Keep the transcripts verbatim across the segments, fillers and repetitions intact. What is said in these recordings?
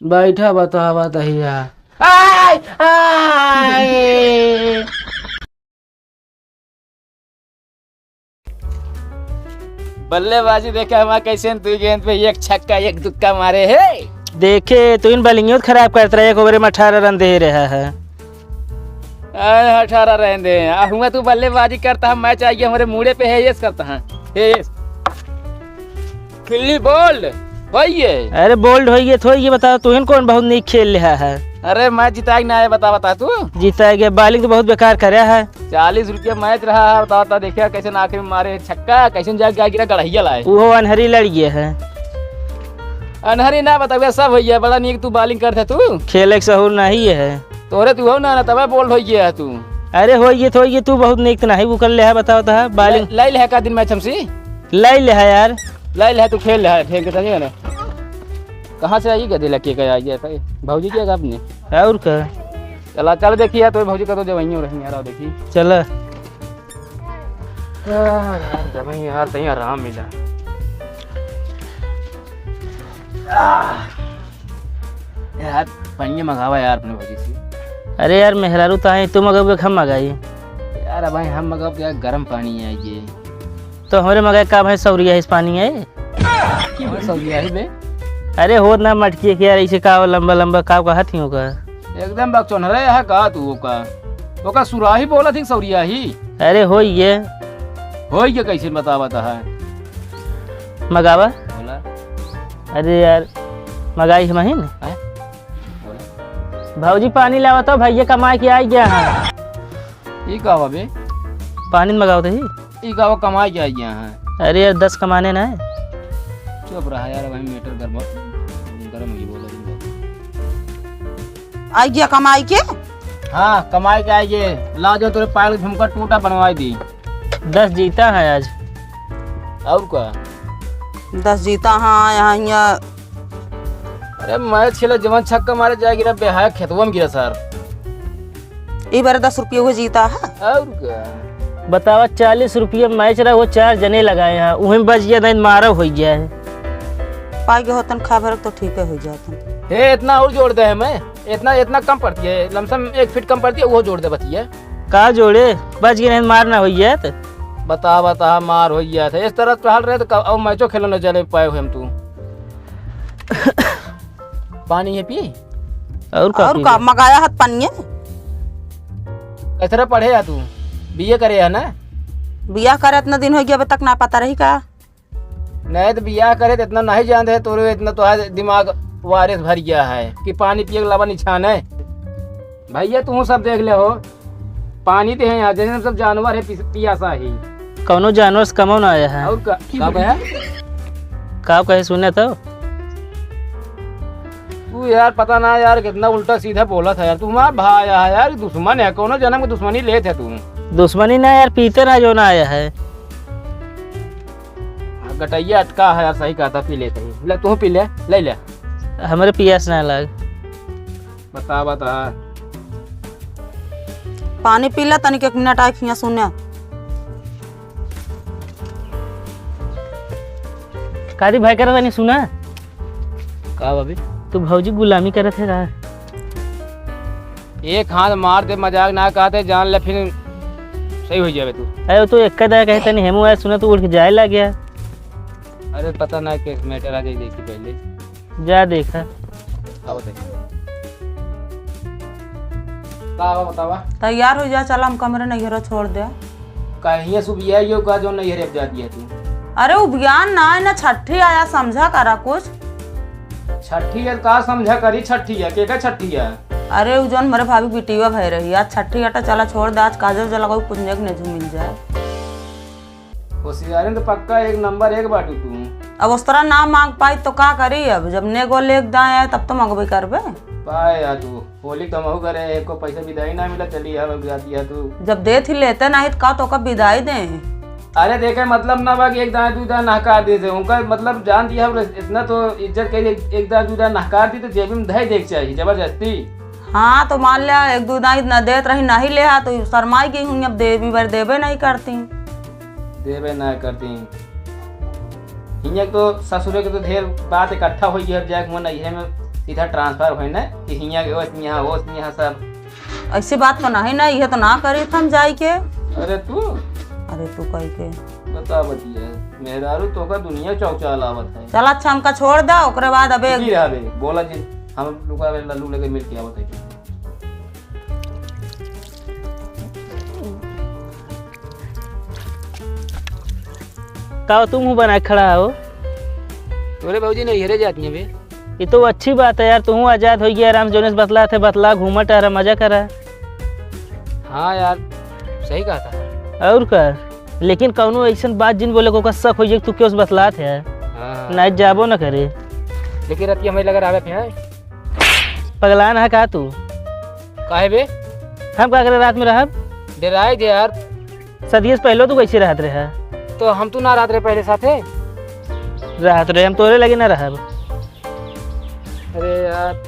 बैठा बतावा दहिया। आय, आय। बल्लेबाजी देखे हमार कैसे दुई गेंद पे एक छक्का एक दुक्का मारे है। देखे, तू इन bowling खराब करत रहे, एक over में अठारह run दे रहा है। अरे, अठारह रहने दे। आ, हुआ तू बल्लेबाजी करता है, match आइए हमारे मूड़े पे है, yes करता है। Yes। खिल्ली bowled होइए। अरे, bowled होइए, थोइए, बताओ, तू इन कौन बहुत नीक खेल रहा है? अरे, match जिताए कि ना आए, बता, बता तू। जिताए गया, bowling तो बहुत बेकार करे है। चालीस रुपया match रहा है, बता, बता, देखिए कैसे ना आखिर में मारे छक्का, कैसे जाके गिरा गड़हिया लाए। वो अनहरी लड़ गया है। अनहरी ना बतावे, सब होइए, बड़ा नीक तू bowling करते तू। खेले के सहूर नहीं है। तोरे तू हो ना, ना तबे bowled होइ गया है तू। अरे होइए तो होइए, तू बहुत नीक तो नहीं वो कर ले है, बताओ तो है, bowling। ले, ले ले है का दिन match हमसे? ले ले है यार। ले ले है, तू खेल ले है, ठीक है, समझे ना? कहाँ से आई गदे लड़के का आ गया था? भौजी किया का अपने? और का? चला, चल देखी यार, तो भौजी का तो जवाइयों रही यार, देखी। चला। आ, यार, जब ही यार, तहीं आराम मिला। आ, यार, पनिया मंगावा यार अपने भौजी से। अरे यार, मेहरारू तो आई, तू मंगावे कि हम मंगाई? यार, अब भाई हम मंगाओ तो यार, गर्म पानी है ये। तो हमरे मंगाए का भाई, सौरिया है इस पानी है? कौन सौरिया है बे? अरे हो ना मटकी के यार, ऐसे का लंबा लंबा का कहत ही होगा? एकदम बकचोन रे है का तू ओका? ओका सुराही बोला थी सौरिया ही? अरे होइए। होइए कैसे बता बता है? मगावा। बोला। अरे यार, मगाई हम ही न। हैं? बोला। भौजी पानी लावा तो भैया कमाए के आई गया है। ई का हुआ बे? पानी मगाओ तो ही। ई का हुआ कमाए के आई गया है? अरे यार, दस कमाने ना है। चुप रहा यार, वही matter गरम, गरम ही बोला। आई गया कमाई के? हाँ, कमाई के आई गए। ला जो तोरे पायल के झुमका टूटा बनवाई दी। दस जीता है आज। और का? दस जीता, हाँ, यहाँ, यहाँ। अरे, match खेला, जवन छक्का मारे जाए गिरा, बेहाया खेतवा में गिरा सर। ई बार दस रुपये वो जीता है। और का? बतावा, चालीस रुपये match रहा, वो चार जने लगाए हैं, उहें बच गया, नहीं मारा हो गया है। पाई के होतन खा भरक तो ठीक है, हो जातन। हे, इतना और जोड़ दे हमें। इतना, इतना कम पड़ती है, लमसम एक फीट कम पड़ती है, वो जोड़ दे बतिया। का जोड़े? बच गए नहीं, मार ना होइए तो। बता, बता, मार होइए तो। इस तरह तो हाल रहे तो क-, और मैचो खेलने चले पाए हुए हम तू। पानी है पी? और का और पी का? ले? मगाया हाथ पानी है। कैसे रह पढ़े या तू? बीए करे है ना? बियाह करे इतना दिन हो गया, अबे तक ना पता रही का? नहीं तो बियाह करे तो इतना नहीं जानते है, तोरे इतना तो है दिमाग वायरस भर गया है कि पानी पिए के अलावा निछान है। भैया तू सब देख ले हो, पानी तो है यहाँ, जैसे हम सब जानवर है पिस-, पियासा ही। कौनो जानवर से कमो ना आया है। और का, का भैया? का कहे सुने तो? तू यार पता ना यार कितना उल्टा सीधा बोला था यार, तू हमारा भाई है यार, दुश्मन है, कौनो जन्म की दुश्मनी लेत है तू। दुश्मनी ना यार, पीते ना जो ना आया है। हाँ, गटैया अटका है यार, सही कहता, पी लेते ही। ले, तू पी ले, ले ले। हमरे पियास ना लाग। बता, बता। पानी पी ले, तनिक एक मिनट आए खिया सुने। कादी भाई करा तनी सुना। का भाभी? तू भौजी गुलामी करत है का? एक हाथ मार दे, मजाक ना कहते, जान ले फिर सही हो जावे तू। अरे, वो तो एक का दया कहे तनी, हेमू आया सुना तो उठ के जाए लग गया। अरे, पता ना के मैटर आ जाए, देखी पहले। जा देखा। आओ देखा। का हो बतावा? तैयार हो जा, चल हम कमरे नैहरा छोड़ दे। कहिए सुबिया यो का जो नैहरे अब जा दिया तू? अरे, उ बयान ना है ना, छठी आया, समझा करा कुछ। छठी है का समझा करी, छठी है, के का छठी है? अरे, उ जौन हमारे भाभी बिटिया भय रही, आज छठी हटा, चला छोड़ दे, आज काजल जला कोई पुण्य के नेजू मिल जाए। होशियारिन तो पक्का एक नंबर एक बाटू तू। अब उस तरह ना मांग पाई तो का करी, अब जब नेगो लेके दाएं आए तब तो मंगबे करबे। पाए या तू, होली तो हमहू करे, एको पैसा विदाई ना मिला, चली यार, हो जाती है तू। जब देत ही लेते नहीं तो का तो का विदाई दे। अरे देखे मतलब ना बा कि एक दाएं दू दाएं नहकार दे दे, उनका मतलब जान दिया, इतना तो इज्जत करी, एक, एक दाएं दू दाएं नहकार दी तो जेबी में धई देख चाहिए जबरदस्ती। हाँ, तो मान लिया, एक दू दाई ना देत रही, नहीं ले हा, तो शर्माई गई हुई, अब देवी बार देबे नहीं करती। देबे ना करती। हियाँ तो ससुरे के तो ढेर बात इकट्ठा हो गया, अब जाके मन इहे में सीधा transfer होई ना कि हियाँ के ओस यहाँ, ओस यहाँ सब। ऐसी बात तो नहीं ना, ये तो ना करी हम जाई के। अरे तू? अरे तू कही के। बता बतिया, मेहरारू तो का दुनिया चौचाल आवत है। चल अच्छा, हमका छोड़ दे, ओकरे बाद अबे की रहबे, बोला जी, हम लुका लल्लू लेके मिल के आवत है। का हो, तुम मुंह बना के खड़ा हो? तोरे भौजी नहीं हेरे जाती हैं बे। ये तो अच्छी बात है यार, तू आजाद हो गया, आराम जोने से बतला थे, बतला, घूमा टहरा, मजा करा। हाँ यार, सही कहा था। और का, लेकिन कौनो ऐसन बात जिन बोले को का शक हो जाए, तू क्यों से बतलात है? हाँ, हाँ। नाइट जाबो न करे। लेकिन रात की हमें लगा रहा है। पगलान है का तू? काहे बे? हम का करे रात में रहब? डराए जे यार। सदिये से पहले तू कैसे रहत रहे? तो हम तू ना रहत रहे पहले साथे? रहत रहे, हम तोरे लगे ना रहब। अरे यार,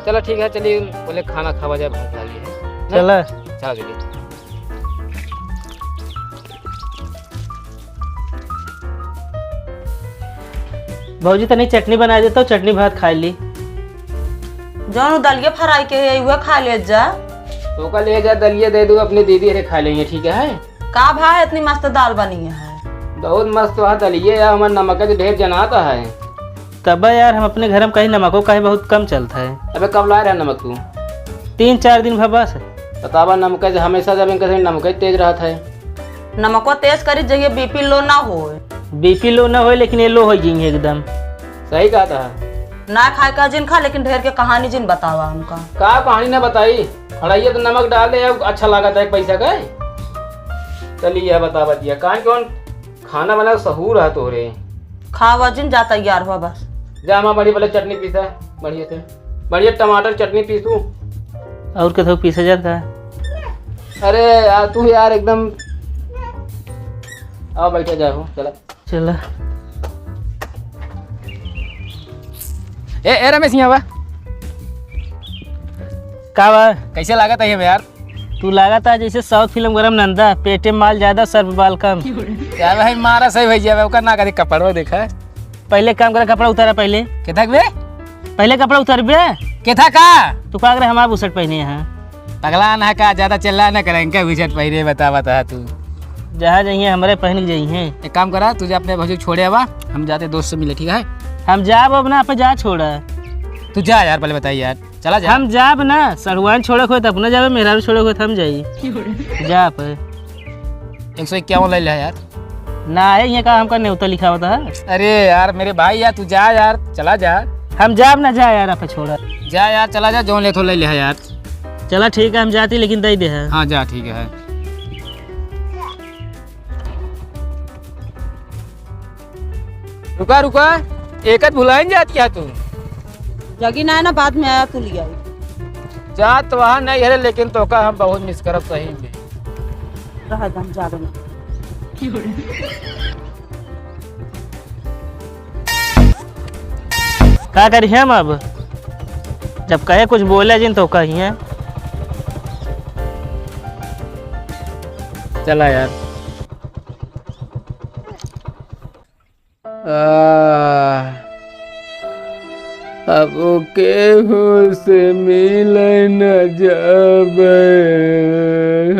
चलो ठीक है, चलिए बोले खाना खावा जाए, भूख लगी है। चला। चलो चलिए। भौजी, तनी चटनी बना दे तो चटनी भात खाई ली। जौन उ दलिया fry के है, उहे खा ले जा। तो का ले जा, दलिया दे दो, अपने दीदी रे खा लेंगे, ठीक है? का भा है, इतनी मस्त दाल बनी है? बहुत मस्त है दलिया, या हमार नमक के ढेर जनाता है। तब यार, हम अपने घर में कहीं नमको कहीं बहुत कम चलता है। अबे, कब लाए रहे नमक तू? तीन चार दिन भा बस। बतावा, नमक से हमेशा जब इनका से नमक ही तेज रहता है। नमको तेज करी, जहिए BP low ना होए। BP low ना होए, लेकिन ये low हो जाएंगे एकदम। सही कहा था। ना खाए का जिन खा, लेकिन ढेर के कहानी जिन बतावा हमका। का कहानी ना बताई? कढ़ाइया तो नमक डाल दे, अब अच्छा लगा था एक पैसा का। चलिए, बतावा दिया, कान कौन खाना बनावे सहूर है तोरे। खावा जिन, जा तैयार हुआ बस। जा, हमार बढ़िया पहले चटनी पीसा, बढ़िया से, बढ़िया टमाटर चटनी पीसू। और कथो पीसा जाता है? अरे यार, तू यार एकदम, आओ बैठा जाओ, चला। चला। ए, ए रमेश, यहाँ बा। का बा? कैसे लागत है ये यार? तू लागत है जैसे South film गरम नंदा, पेटे में माल ज्यादा, सर पे बाल कम। क्या भाई, मारा सही भैया, ओकर ना करी कपड़वा देखा। पहले काम करा, कपड़ा उतारा पहले। केथा के बे? पहले कपड़ा उतार बे। केथा का? तू का करे हमार बुशर्ट पहने यहाँ? पगला ना का, ज्यादा चिल्ला ना करे, इनका बुशर्ट पहने बता, बता तू। जहाँ जाइए हमारे पहन के जाइए। एक काम करा, तुझे अपने भौजी छोड़े आवा, हम जाते दोस्त से मिले, ठीक है? हम जाब अब ना, आप जा छोड़ा। तू जा यार, पहले बताई यार। चला जा। हम जाब ना, सड़ुआन छोड़े होए त अपना जाबे, मेहरारू छोड़े होए त हम जाई। जा पे। एक सौ इक्यावन ले ले यार। ना है, ये का हमका नेवता लिखा होता है? अरे यार, मेरे भाई यार, तू जा यार, चला जा। हम जाब ना, जा यार, आप छोड़ा। जा यार, चला जा, जौन लेथो ले ले यार। चला ठीक है, हम जाती, लेकिन दे दे है। हाँ, जा, ठीक है। रुका, रुका, एकत भुलाइन जात क्या तू? जगी ना है ना, बाद में आया तू लिया। जात वहाँ नहीं है, लेकिन तोका हम बहुत मिस करब सही में। रह दम जाबे ना। का करी हम अब? जब कहे कुछ बोले जिन तो कहिए। चला यार। आ, अब केहू से मिले न जाबे,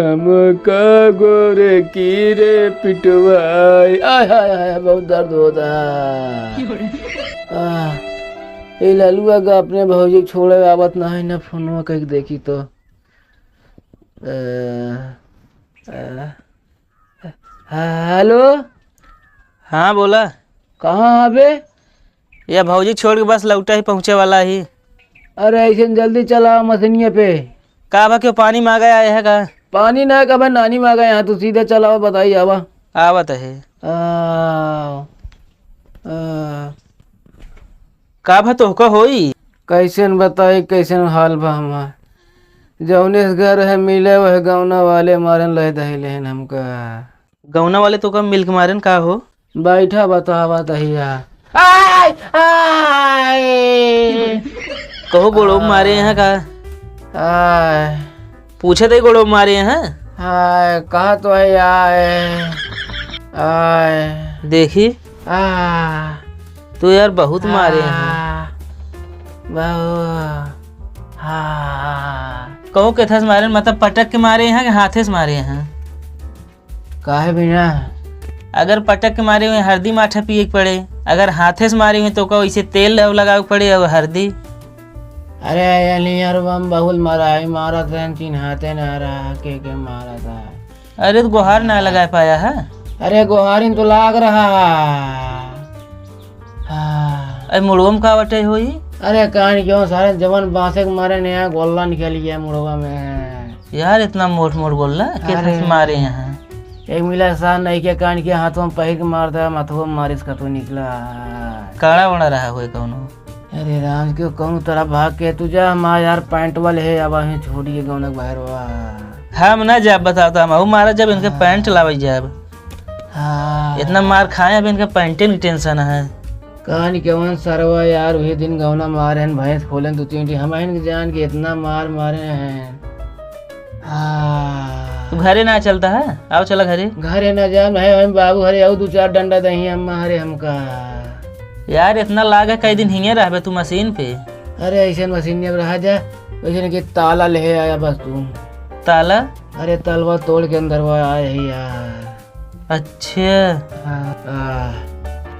हमका गोरे की रे पिटवाई। आय, हाय, हाय, बहुत दर्द होता है। आ, ए ललुआ का अपने भौजी छोड़े आवत नहीं ना, फोनवा कइके देखी तो। अ, अ, हेलो। हाँ, बोला। कहाँ हबे? या भौजी छोड़ के बस लौटा ही पहुँचे वाला ही। अरे, ऐसे न जल्दी चला मशीनिया पे। का बा, क्यों पानी मांगे आए है का? पानी ना, कबे नानी मांगे यहाँ, तू सीधे चलाओ, बताई आवा। आवत है। आ, आ। का भा तोहका होई? कैसन बताई, कैसन हाल बा हमार। जौने से घर है मिले, वह गौना वाले मारन लय दहे लेहन हमका। गौना वाले तोहका मिल के मारन का हो? बैठा बतावा तहिया। आय, आय। कहो गोड़ो मारे हैं का? आय। पूछे दे गोड़ो मारे हैं? आय, कहा तो है आय। आय। देखी। आ। तू यार बहुत मारे हैं। आ। वाह। हाँ। कहूँ केथस मारे, मतलब पटक के मारे हैं कि हाथे से मारे हैं? काहे बिना? अगर पटक के मारे हुए हरदी माठा पिए के पड़े, अगर हाथे से मारे हुए तो का वैसे तेल लगावे के पड़े और हरदी। अरे यार, बम बहुत मराई मारत रहन, चिन्हाते ना रहा के के मारत है। अरे तो गोहार ना लगा पाया है। अरे गोहारिन तो लाग रहा। हाँ। अरे मुड़वा में का बटे होई? अरे कान क्यों सारे जवन बांसे के मारे नया गोल्ला निकल गया मुड़वा में। यार इतना मोट मोट गोल्ला कितना अरे। मारे हैं? एक मिला सान नहीं के कान के हाथों में पहिर के मार दे, माथों में मारिस का तो निकला। काड़ा वाड़ा रहा होई कौनो? अरे राम, क्यों कहूँ तोरा भाग के तू जा, हमार यार पैंट वाले है, अब अहीं छोड़िए गौनक बाहर वा। हम ना जाब, बताओ तो हम अहू मारा जब इनके हाँ। पैंट लावे जाब। हाँ। इतना मार खाए, अब इनके पैंटे की टेंशन है। कान केवन सरवा यार, वही दिन गौना मारे हैं, भैंस खोले दो तीन टी, हम इनके जान के इतना मार मारे हैं। हाँ। तू घरे ना चलता है? आओ चला घरे। घरे ना जाम, है हम बाबू घरे, आओ दो चार डंडा दही अम्मा हरे हमका। यार इतना लाग है, कई दिन हिंगे रहबे तू मशीन पे। अरे ऐसे मशीन में रहा जा, वैसे कि ताला ले आया बस तू। ताला? अरे तलवा तोड़ के अंदर वो आए है यार। अच्छा। हाँ, आ,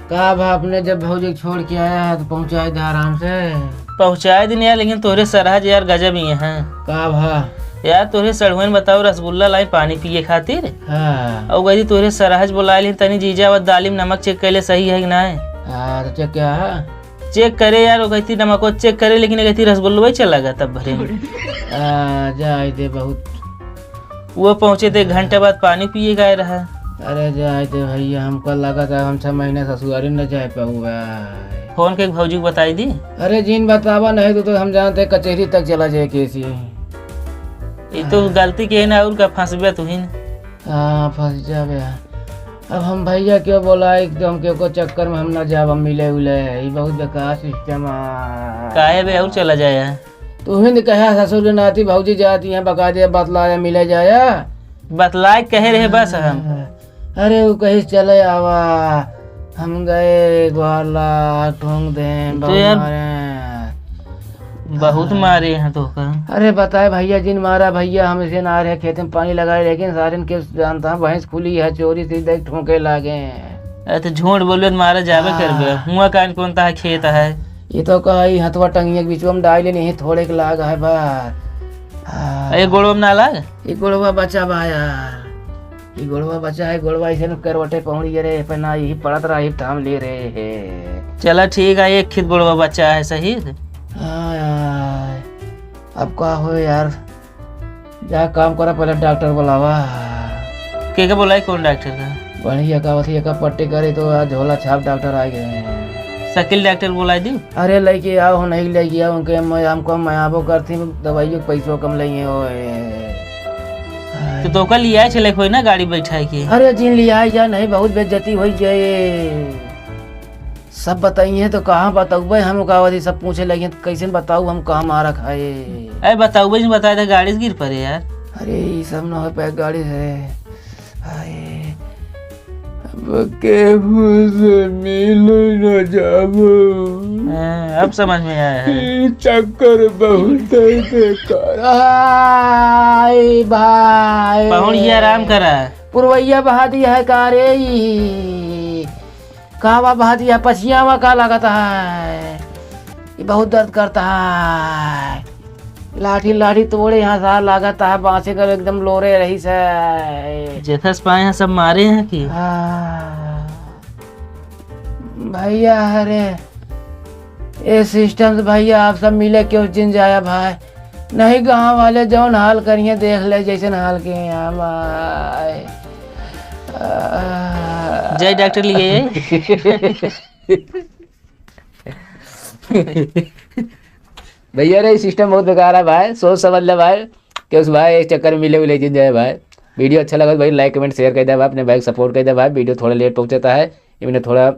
का भा अपने जब भौजी के छोड़ के आया है तो पहुँचाए दे आराम से। पहुँचाए दिन यार, लेकिन तोहरे सरहज यार गजब ही हैं। का भा? यार तोहरे सड़ुआइन बताओ रसगुल्ला लाई पानी पिए खातिर। हाँ। और गई तोहरे सरहज बोलाए लेकिन तनी जीजा और दाली में नमक चेक कैले सही है कि ना। हाँ, तो चेक क्या है? चेक करे यार, वो कहती नमको चेक करे, लेकिन कहती रसगुल्ला ही चला गया तब भरे में। आ, जाए दे बहुत। वो पहुँचे तो एक घंटे बाद पानी पिए गए रहा। अरे जाए दे भैया, हमका लगा था हम छह महीने ससुरारी न जाए पाऊंगा। फोन के भौजी को बताई दी। अरे जिन बतावा नहीं तो, तो हम जानते कचहरी तक चला जाए केसी। ये तो गलती के है ना, और का फंसबे तू ही न। हाँ, फंस जाबे। अब हम भैया क्यों बोलाई, एकदम के को चक्कर में हम ना जाब, हम मिले उले, ये बहुत बेकार सिस्टम है। काहे बे, और चला जाए। तू ही ने कहा ससुर के नाती भौजी जाती हैं, बकायदे बतलाया मिले जाया। बतलाए कहे रहे बस हम। अरे वो कहीं चले आवा, हम गए ग्वाला ठोंक दें, तो बहुत यार, मारे। बहुत हाँ। मारे हैं तो का। अरे बताए भैया, जिन मारा भैया, हम इसे ना रहे खेत में पानी लगाए, लेकिन सारन के जानता है भैंस खुली है, चोरी से देख ठोंके लागे। अरे तो झूठ बोले तो मारा जाबे हाँ। करबे। हुआ कान कौन ता खेत है? ये तो कहा, ये हथवा टंगिया के बीचवा में डाल लेने, ये थोड़े के लाग है बार। हाँ। ये गोड़वा में ना लाग? ये गोड़वा बचा बा यार। ई गोड़वा बचा है, गोड़वा ऐसे न करवटे पहुड़ी रे, पे ना यही पड़त रहा, यही थाम ले रहे है। चला ठीक है, एक खित गोड़वा बचा है शहीद। हाँ यार, अब का हो यार, जा काम करा, पहले डॉक्टर बुलावा। के के बुलाई, कौन डॉक्टर का? बढ़िया का होती, एका पट्टी करे तो आज झोला छाप डॉक्टर आ गए हैं। शकील डॉक्टर बुलाई दी। अरे लइके आओ, नहीं लइके आओ, उनके मैं, हमको मैं आबो करती, दवाइयों के पैसों कम लेंगे ओए। तो तोका लियाए चले कोई ना गाड़ी बैठाए के। अरे जिन लियाए जा, नहीं बहुत बेइज्जती होई जाए। सब बताइए तो कहाँ बताऊबे हम, का वाली सब पूछे लगे तो कैसे बताऊ हम कहाँ मारा खाए। अरे बताऊबे जिन बताए तो गाड़ी से गिर पड़े यार। अरे ये सब ना हो पाए गाड़ी से। हाय। अब केहू से मिल न जाबो। हाँ, अब समझ में आया है। ई चक्कर बहुत बेकार। हाय भाई। पहुड़िया आराम करा। पुरवैया बहा दिया है का रे ई? का बा बहा दिया? पछियावा का लागत है? ये बहुत दर्द करता है। लाठी लाठी तोड़े यहाँ सार लागत है, बाँसे कर एकदम लोरे रही से। जेथस पाए हैं सब मारे हैं कि? हाँ। भैया, अरे, ए सिस्टम से भैया आप सब मिले क्यों जिन जाया भाई? नहीं गाँव वाले जौन हाल करिए देख ले जैसन हाल के हैं भाई। आ, जय डॉक्टर लिए। भैया रे, सिस्टम बहुत बेकार है भाई, सोच समझ ले भाई, कि उस भाई एक चक्कर में मिले उले जिन जाए भाई। वीडियो अच्छा लगा तो भाई लाइक कमेंट शेयर कर दे भाई, अपने भाई को सपोर्ट कर दे भाई। वीडियो थोड़ा लेट पहुँचता है, इमने थोड़ा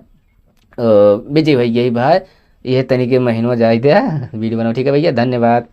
बिजी भाई यही भाई, ये तरीके महीनों जाए दे वीडियो बनाओ, ठीक है भैया, धन्यवाद।